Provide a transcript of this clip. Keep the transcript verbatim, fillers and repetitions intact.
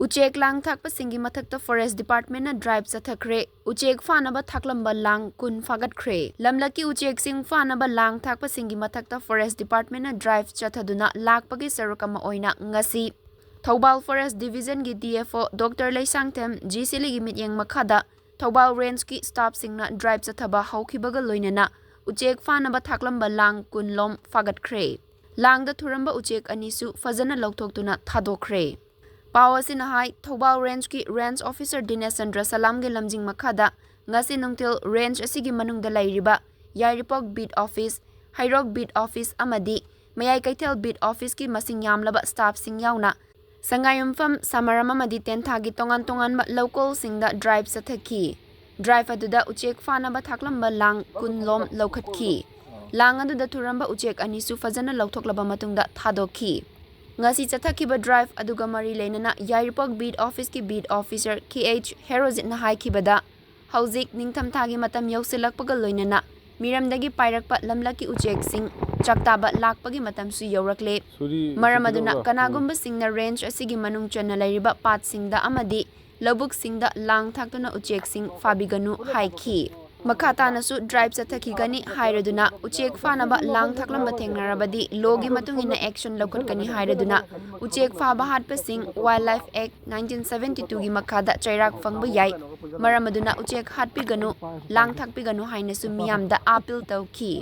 ꯎꯆꯦꯛ ꯂꯥꯡ ꯊꯥꯛꯄꯁꯤꯡꯒꯤ ꯃꯊꯛꯇ Forest Department ꯅ drive ꯆꯠꯊꯈ꯭ꯔꯦ꯫ ꯎꯆꯦꯛ ꯐꯥꯅꯕ ꯊꯥꯛꯂꯝꯕ ꯂꯥꯡ ꯀꯨꯟ ꯐꯥꯒꯠꯈ꯭ꯔꯦ꯫ ꯂꯝꯂꯛꯀꯤ ꯎꯆꯦꯛꯁꯤꯡ ꯐꯥꯅꯕ ꯂꯥꯡ ꯊꯥꯛꯄꯁꯤꯡꯒꯤ ꯃꯊꯛꯇ Forest Department ꯅ drive ꯆꯠꯊꯗꯨꯅ ꯂꯥꯛꯄꯒꯤ ꯁꯔꯨꯛ ꯑꯃ ꯑꯣꯏꯅ ꯉꯁꯤ ꯊꯧꯕꯥꯜ Forest Division ꯒꯤ D F O Doctor Leishangthem ꯖꯤ ꯁꯤꯂꯤꯒꯤ ꯃꯤꯠꯌꯦꯡ ꯃꯈꯥꯗ ꯊꯧꯕꯥꯜ Range ꯀꯤ staff ꯁꯤꯡꯅ drive ꯆꯠꯊꯕ ꯍꯧꯈꯤꯕꯒ ꯂꯣꯏꯅꯅ ꯎꯆꯦꯛ ꯐꯥꯅꯕ ꯊꯥꯛꯂꯝꯕ ꯂꯥꯡ ꯀꯨꯟ ꯂꯣꯝ ꯐꯥꯒꯠꯈ꯭ꯔꯦ꯫ ꯂꯥꯡꯗ ꯊꯨꯔꯝꯕ ꯎꯆꯦꯛ ꯑꯅꯤꯁꯨ ꯐꯖꯅ ꯂꯧꯊꯣꯛꯇꯨꯅ ꯊꯥꯗꯣꯛꯈ꯭ꯔꯦ꯫ ꯄꯥꯎ ꯑꯁꯤꯅ ꯍꯥꯏ, ꯊꯧꯕꯥꯜ Range ꯀꯤ Range Officer ꯗꯤꯅꯦꯁ ꯆꯟꯗ꯭ꯔ ꯁꯂꯥꯝꯒꯤ ꯂꯝꯖꯤꯡ ꯃꯈꯥꯗ ꯉꯁꯤ ꯅꯨꯡꯊꯤꯜ range ꯑꯁꯤꯒꯤ ꯃꯅꯨꯡꯗ ꯂꯩꯔꯤꯕ ꯌꯥꯏꯔꯤꯄꯣꯛ Beat Office, ꯍꯩꯔꯣꯛ Beat Office ꯑꯃꯗꯤ ꯃꯌꯥꯏ ꯀꯩꯊꯦꯜ Beat Office ꯀꯤ ꯃꯁꯤꯡ ꯌꯥꯝꯂꯕ staff ꯁꯤꯡ ꯌꯥꯎꯅ ꯁꯉꯥꯏꯌꯨꯝꯐꯝ, ꯁꯃꯔꯝ ꯑꯃꯗꯤ ꯇꯦꯟꯊꯥꯒꯤ ꯇꯣꯉꯥꯟ ꯇꯣꯉꯥꯟꯕ ꯂꯧꯀꯣꯜꯁꯤꯡꯗ drive ꯆꯠꯊꯈꯤ꯫ Drive ꯑꯗꯨꯗ ꯎꯆꯦꯛ ꯐꯥꯅꯕ ꯊꯥꯛꯂꯝꯕ ꯂꯥꯡ ꯀꯨꯟ ꯂꯣꯝ ꯂꯧꯈꯠꯈꯤ꯫ ꯂꯥꯡ ꯑꯗꯨꯗ ꯊꯨꯔꯝꯕ ꯎꯆꯦꯛ ꯑꯅꯤꯁꯨ ꯐꯖꯅ ꯂꯧꯊꯣꯛꯂꯕ ꯃꯇꯨꯡꯗ ꯊꯥꯗꯣꯛꯈꯤ꯫ ꯉꯁꯤ ꯆꯠꯊꯈꯤꯕ drive ꯑꯗꯨꯒ ꯃꯔꯤ ꯂꯩꯅꯅ ꯌꯥꯏꯔꯤꯄꯣꯛ Beat Office ꯀꯤ Beat Officer ꯀꯦ ꯑꯩꯆ ꯍꯦꯔꯣꯖꯤꯠꯅ ꯍꯥꯏꯈꯤꯕꯗ, ꯍꯧꯖꯤꯛ ꯅꯤꯡꯊꯝꯊꯥꯒꯤ ꯃꯇꯝ ꯌꯧꯁꯤꯜꯂꯛꯄꯒ ꯂꯣꯏꯅꯅ ꯃꯤꯔꯝꯗꯒꯤ ꯄꯥꯏꯔꯛꯄ ꯂꯝꯂꯛꯀꯤ ꯎꯆꯦꯛꯁꯤꯡ ꯆꯥꯛꯇꯥꯕ ꯂꯥꯛꯄꯒꯤ ꯃꯇꯝꯁꯨ ꯌꯧꯔꯛꯂꯦ꯫ ꯃꯔꯝ ꯑꯗꯨꯅ ꯀꯅꯥꯒꯨꯝꯕꯁꯤꯡꯅ range ꯑꯁꯤꯒꯤ ꯃꯅꯨꯡ ꯆꯟꯅ ꯂꯩꯔꯤꯕ ꯄꯥꯠꯁꯤꯡꯗ ꯑꯃꯗꯤ ꯂꯧꯕꯨꯛꯁꯤꯡꯗ ꯂꯥꯡ ꯊꯥꯛꯇꯨꯅ ꯎꯆꯦꯛꯁꯤꯡ ꯐꯥꯕꯤꯒꯅꯨ ꯍꯥꯏꯈꯤ꯫ ꯃꯈꯥ ꯇꯥꯅꯁꯨ drive ꯆꯠꯊꯈꯤꯒꯅꯤ ꯍꯥꯏꯔꯗꯨꯅ ꯎꯆꯦꯛ ꯐꯥꯅꯕ ꯂꯥꯡ ꯊꯥꯛꯂꯝꯕ ꯊꯦꯡꯅꯔꯕꯗꯤ law ꯒꯤ ꯃꯇꯨꯡ ꯏꯟꯅ action ꯂꯧꯈꯠꯀꯅꯤ ꯍꯥꯏꯔꯗꯨꯅ ꯎꯆꯦꯛ ꯐꯥꯕ ꯍꯥꯠꯄꯁꯤꯡ Wildlife Act nineteen seventy two ꯒꯤ ꯃꯈꯥꯗ ꯆꯩꯔꯥꯛ ꯐꯪꯕ ꯌꯥꯏ꯫ ꯃꯔꯝ ꯑꯗꯨꯅ ꯎꯆꯦꯛ ꯍꯥꯠꯄꯤꯒꯅꯨ, ꯂꯥꯡ ꯊꯥꯛꯄꯤꯒꯅꯨ ꯍꯥꯏꯅꯁꯨ ꯃꯤꯌꯥꯝꯗ appeal ꯇꯧꯈꯤ꯫